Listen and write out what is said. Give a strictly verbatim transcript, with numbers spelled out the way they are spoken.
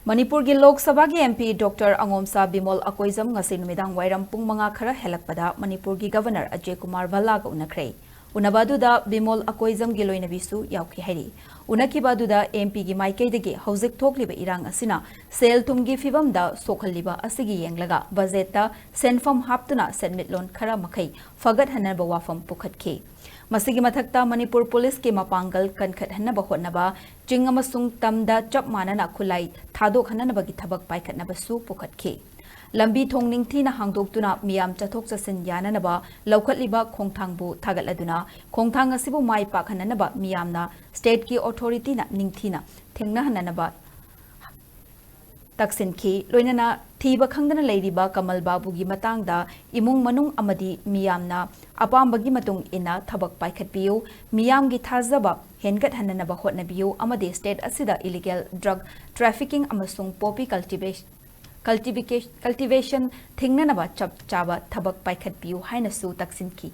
ꯃꯅꯤꯄꯨꯔꯒꯤ ꯂꯣꯛ ꯁꯚꯥꯒꯤ M P Doctor ꯑꯉꯣꯝꯁꯥ Bimol Akoijam ꯉꯁꯤ ꯅꯨꯃꯤꯗꯥꯡ ꯋꯥꯏꯔꯝ ꯄꯨꯡ ꯃꯉꯥ ꯈꯔ ꯍꯦꯜꯂꯛꯄꯗ ꯃꯅꯤꯄꯨꯔꯒꯤ Governor ꯑꯖꯌ ꯀꯨꯃꯥꯔ ꯚꯜꯂꯥꯒ ꯎꯅꯈ꯭ꯔꯦ꯫ ꯎꯅꯕ ꯑꯗꯨꯗ ꯕꯤꯃꯣꯜ ꯑꯀꯣꯏꯖꯝꯒꯤ ꯂꯣꯏꯅꯕꯤꯁꯨ ꯌꯥꯎꯈꯤ ꯍꯥꯏꯔꯤ꯫ ꯎꯅꯈꯤꯕ ꯑꯗꯨꯗ M Pꯒꯤ ꯃꯥꯏꯀꯩꯗꯒꯤ ꯍꯧꯖꯤꯛ ꯊꯣꯛꯂꯤꯕ ꯏꯔꯥꯡ ꯑꯁꯤꯅ ꯁꯦꯜ ꯊꯨꯝꯒꯤ ꯐꯤꯕꯝꯗ ꯁꯣꯛꯍꯜꯂꯤꯕ ꯑꯁꯤꯒꯤ ꯌꯦꯡꯂꯒ ꯕꯖꯦꯠꯇ ꯁꯦꯟꯐꯝ ꯍꯥꯞꯇꯨꯅ ꯁꯦꯟꯃꯤꯠꯂꯣꯟ ꯈꯔ ꯃꯈꯩ ꯐꯒꯠꯍꯟꯅꯕ ꯋꯥꯐꯝ ꯄꯨꯈꯠꯈꯤ꯫ ꯃꯁꯤꯒꯤ ꯃꯊꯛꯇ ꯃꯅꯤꯄꯨꯔ ꯄꯨꯂꯤꯁꯀꯤ ꯃꯄꯥꯡꯒꯜ ꯀꯟꯈꯠꯍꯟꯅꯕ ꯍꯣꯠꯅꯕ, ꯆꯤꯡ ꯑꯃꯁꯨꯡ ꯇꯝꯗ ꯆꯞ ꯃꯥꯟꯅꯅ ꯈꯨꯠꯂꯥꯏ ꯊꯥꯗꯣꯛꯍꯟꯅꯕꯒꯤ ꯊꯕꯛ ꯄꯥꯏꯈꯠꯅꯕꯁꯨ ꯄꯨꯈꯠꯈꯤ꯫ ꯂꯝꯕꯤ ꯊꯣꯡ ꯅꯤꯡꯊꯤꯅ ꯍꯥꯡꯗꯣꯛꯇꯨꯅ ꯃꯤꯌꯥꯝ ꯆꯠꯊꯣꯛ ꯆꯠꯁꯤꯟ ꯌꯥꯅꯅꯕ ꯂꯧꯈꯠꯂꯤꯕ ꯈꯣꯡꯊꯥꯡꯕꯨ ꯊꯥꯒꯠꯂꯗꯨꯅ, ꯈꯣꯡꯊꯥꯡ ꯑꯁꯤꯕꯨ ꯃꯥꯏ ꯄꯥꯛꯍꯟꯅꯅꯕ ꯃꯤꯌꯥꯝꯅ stateꯀꯤ authorityꯅ ꯅꯤꯡꯊꯤꯅ ꯊꯦꯡꯅꯍꯟꯅꯅꯕ ꯇꯛꯁꯤꯟꯈꯤ꯫ ꯂꯣꯏꯅꯅ ꯊꯤꯕ ꯈꯪꯗꯅ ꯂꯩꯔꯤꯕ ꯀꯃꯜ ꯕꯥꯕꯨꯒꯤ ꯃꯇꯥꯡꯗ ꯏꯃꯨꯡ ꯃꯅꯨꯡ ꯑꯃꯗꯤ ꯃꯤꯌꯥꯝꯅ ꯑꯄꯥꯝꯕꯒꯤ ꯃꯇꯨꯡ ꯏꯟꯅ ꯊꯕꯛ ꯄꯥꯏꯈꯠꯄꯤꯌꯨ, ꯃꯤꯌꯥꯝꯒꯤ ꯊꯥꯖꯕ ꯍꯦꯟꯒꯠꯍꯟꯅꯅꯕ ꯍꯣꯠꯅꯕꯤꯌꯨ ꯑꯃꯗꯤ state ꯑꯁꯤꯗ illegal drug trafficking ꯑꯃꯁꯨꯡ poppy cultivation, cultivation ꯊꯤꯡꯅꯅꯕ ꯆꯞ ꯆꯥꯕ ꯊꯕꯛ ꯄꯥꯏꯈꯠꯄꯤꯌꯨ ꯍꯥꯏꯅꯁꯨ ꯇꯛꯁꯤꯟꯈꯤ꯫